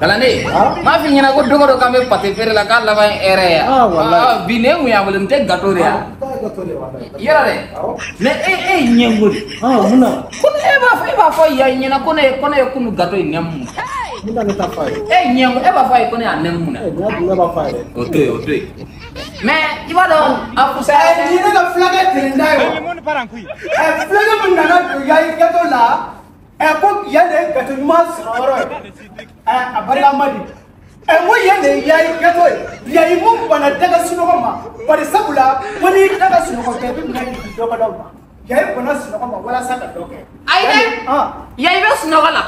Kalanden m'a f'i ɲɛna ko don o don k'an bɛ pate feere la k'a laban ye hɛrɛ ye. Ah, wallahi. Bi ne mun y'a wele n tɛ gâteau de ya. Yɔrɔ dɛ. Mais e ye ɲɛngo de. Ah, mun na? Ko ne e b'a fɔ yan ɲɛna ko ne ye kunu gâteau in nɛmu mun. Mun na ne t'a f'a ye? E ye ɲɛngo e b'a fɔ a ye ko ne y'a nɛmu mun na. Eh, n'a dun ne b'a f'a ye dɛ. O to yen o to yen. Mais i b'a dɔn a fisaya. Nin ye ne ka fulakɛ tenda ye wa? Ɛ, fulakɛ min nana don yayi gâteau la, ɛ, ko yan de ye gâteau ɲuman sɔrɔ yɔrɔ ye. Ɛ, a barika ma di. Ɛ, n ko yan de ye yayi gâteau ye. Yayi mun banna daga sunɔgɔ ma. Bari sabula, ko n'i daga sunɔgɔ kɛ, i bɛ minɛ k'i di dɔgɔdaw ma. Yayi banna sunɔgɔ ma walasa ka dɔ kɛ. Ayi dɛ. Ah. Yayi bɛ sunɔgɔ la.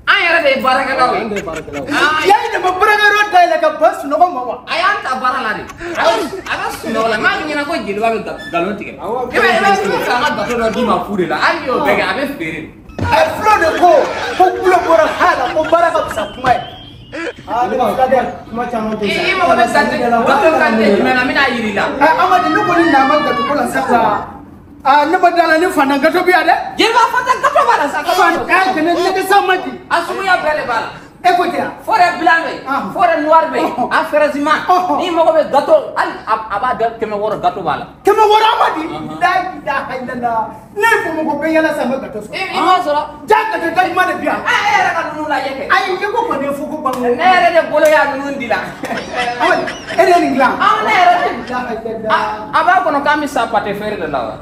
An yɛrɛ de ye baarakɛlaw ye. An de ye baarakɛlaw ye. Ah, Yayi de ma baarakɛyɔrɔ dayɛlɛ ka ban sunɔgɔ ma wa? A y'an ta baara la de. A bɛ sunɔgɔ la. N'a ɲɛna ko jeliba bɛ nkalon tigɛ. Awɔ, I bɛ fɛ an ka gâteau dɔ d'i ma fu de la. Hali n'i y'o bɛɛ kɛ a bɛ feere. Ɛ, fulaw de ko ko kulo bɔra ha la ko baara ka fisa kuma ye. Aa, ne b'a fulakɛ kuma caman tɛ I mago bɛ gâteau qualité jumɛn na n bɛna yir'i la. Ɛ, Amadi, ne kɔni na ma gâteau ko la sisan. Aa, ne ma da la ni fantan gâteau bɛ yan dɛ. Jeliba fantan gâteau b'a la sa. Fantan kɛnɛ ne tɛ s'a ma di. A suguya bɛɛ de b'a la. E ko ten wa? Forêt blanc bɛ yen, forêt noir bɛ yen, a fraisement. N'i mago bɛ gâteau hali a b'a bɛɛ 600 gâteau b'a la. 600 Amadi. La ilaha illallah. Ne ye Bamakɔ bɛɛ yala sisan n ma gâteau sɔrɔ. I m'o sɔrɔ. Ja gâteau da ɲuman de bɛ yan. E yɛrɛ ka ninnu lajɛ kɛ. Ayi, ne ko kɔni ye fo ko bango. Ne yɛrɛ de bolo y'a ninnu di la. Amadi, e de ye nin dilan. Awɔ, ne yɛrɛ de. La ilaha illallah. A b'a kɔnɔ k'an bɛ sa pâté feere de la wa.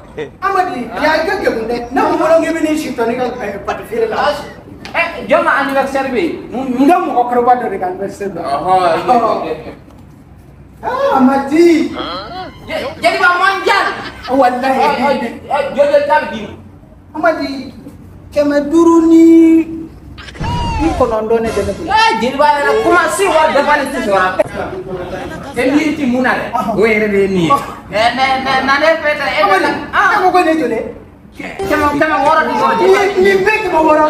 Amadi, ya i ka gɛlɛn dɛ. Ne ko k'i bɛ n'i si tɔ ne ka pâté feere la. Jɔn ka anniversaire bɛ yen? N ka mɔgɔkɔrɔba dɔ de ka anniversaire bɛ. Ɔhɔn. Ah, Amadi. Jeliba mondial. Wallahi. Jɔjɔ ta bɛ d'i ma. Amadi, 509 ne bɛ ne bolo. Jeliba yɛrɛ kuma si wari dafalen tɛ sɔrɔ a. E miiri ti mun na dɛ? O yɛrɛ de ye nin ye. Na ne fɛ tan e bɛ Amadi, e ko ko ne joli? 600 di dɔrɔn jeliba. Nin bɛɛ 600.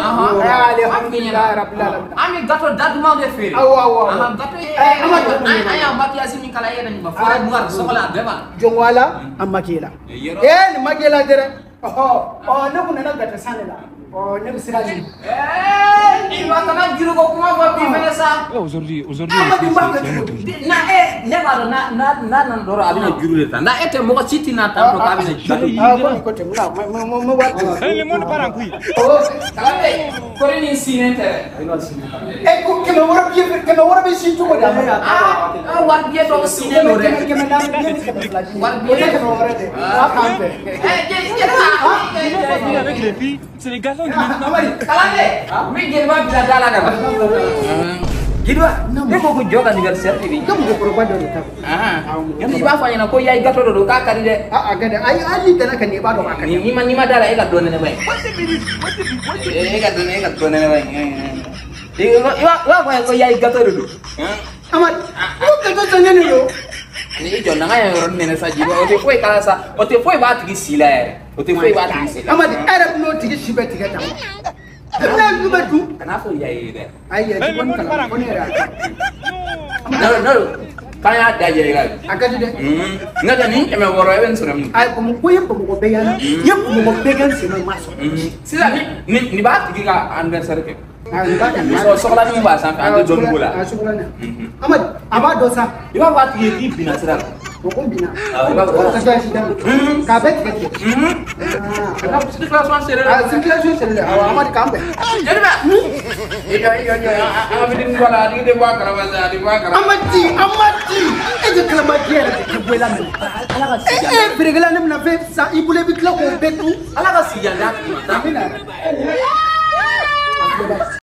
Alhamdulilayi rabbil alamin. An bɛ gâteau dadumanw de feere. Awɔ, awɔ, awɔ. Gâteau ye. Amadi. An y'a maquillage min kala e yɛrɛ nin ma forêt noire sɔgɔla a bɛɛ b'a la. Jɔnko ala, a maquillé la. Yɔrɔ. Nin maquillé la dɛrɛ. Ɔhɔ, ɔ ne kun nana gâteau san de la. Ɔ ne bɛ sira ɲini. Jeliba kana juruko kuma fɔ bi fɛnɛ sa. Aujourd'hui, Amadi, n b'a kɛ cogo di? Na e ne b'a dɔn n'a nana dɔrɔn a bɛna juru de ta. Na e tɛ mɔgɔ si tɛna ta dɔn k'a bɛna juru. Ah, ko ten, n bɛna n bɛ wari di. Le monde part en couille. Kalanden kori nin sinnen tɛ dɛ. E ko 600 biye 600 bɛ si cogo di Amadi? Ah, wari biye dɔw sinnen don dɛ. 400 biye ni 200 di. Wari O biye. tɛ 600 dɛ. Waa k'an fɛ. Jeliba. Avec les filles, c'est les garçons qui maintenant. Amadi. Kalanden n bɛ jeliba bila da la ka ban. Jeliba ne ko ko jɔ ka anniversaire de bɛ yen. N ka mɔgɔkɔrɔba dɔ de ta don. I b'a fɔ a ɲɛna ko yayi gâteau dɔ don k'a ka di dɛ. A ka di. Ayi, hali n'i danna ka nin i b'a dɔn k'a ka di. N'i ma da la e ka dɔ nɛnɛ ba ye. E ka dɔ nɛnɛ ba ye. I b'a fɔ a ye ko yayi gâteau de don. Amadi, ko gâteau sannen de don. Ni i jɔ na n ka yan yɔrɔnin nɛnɛ sa jeliba o tɛ foyi k'a la sa o tɛ foyi b'a tigi si la yɛrɛ o tɛ foyi b'a tigi si la. Amadi, e yɛrɛ bɛn'o tigi si bɛɛ tigɛ tan. E bɛna ju bɛɛ dun. Kana fɔ yayi ye dɛ. Ayi, yɛrɛ ti bɔ nin kalama, ko ne yɛrɛ y'a kɛ. Non k'an y'a da yɛlɛ la. A ka di dɛ. N'o tɛ nin 600 e bɛ nin sɔrɔ min. Ayi, komi ko i ye Bamakɔ bɛɛ yaala, i ye Bamakɔ bɛɛ kɛ n sen na i m'a sɔrɔ. Sisan nin b'a tigi ka anniversaire kɛ. Ah, nin b'a kɛ. Sɔgɔlanin b'a sanfɛ an tɛ dɔɔnin b'o la. Ah, sɔgɔlanin. Amadi, a b'a dɔn sa. I b'a fɔ a tigi ye k'i binna sira la. O ko binna. Ah, i b'a fɔ. Ka taa si daminɛ. K'a bɛɛ tigɛ tigɛ. Ah, circulation serrée la. Ah, circulation serrée la. Awɔ, Amadi k'an bɛn. Jeliba. I jɔ i jɔ i jɔ an ka fitinin bɔ a la a tigi tɛ bɔ a kalama sa a tɛ bɔ a kalama. Amadi, Amadi, e ka kalamadiya yɛrɛ de tɛ bɔ i la minɛ. Ala ka E sigi. e feerekɛla ne bɛna fɛn san i bolo i bɛ tila k'o bɛɛ dun. Ala ka sigi yan d'a tigi ma. Amina.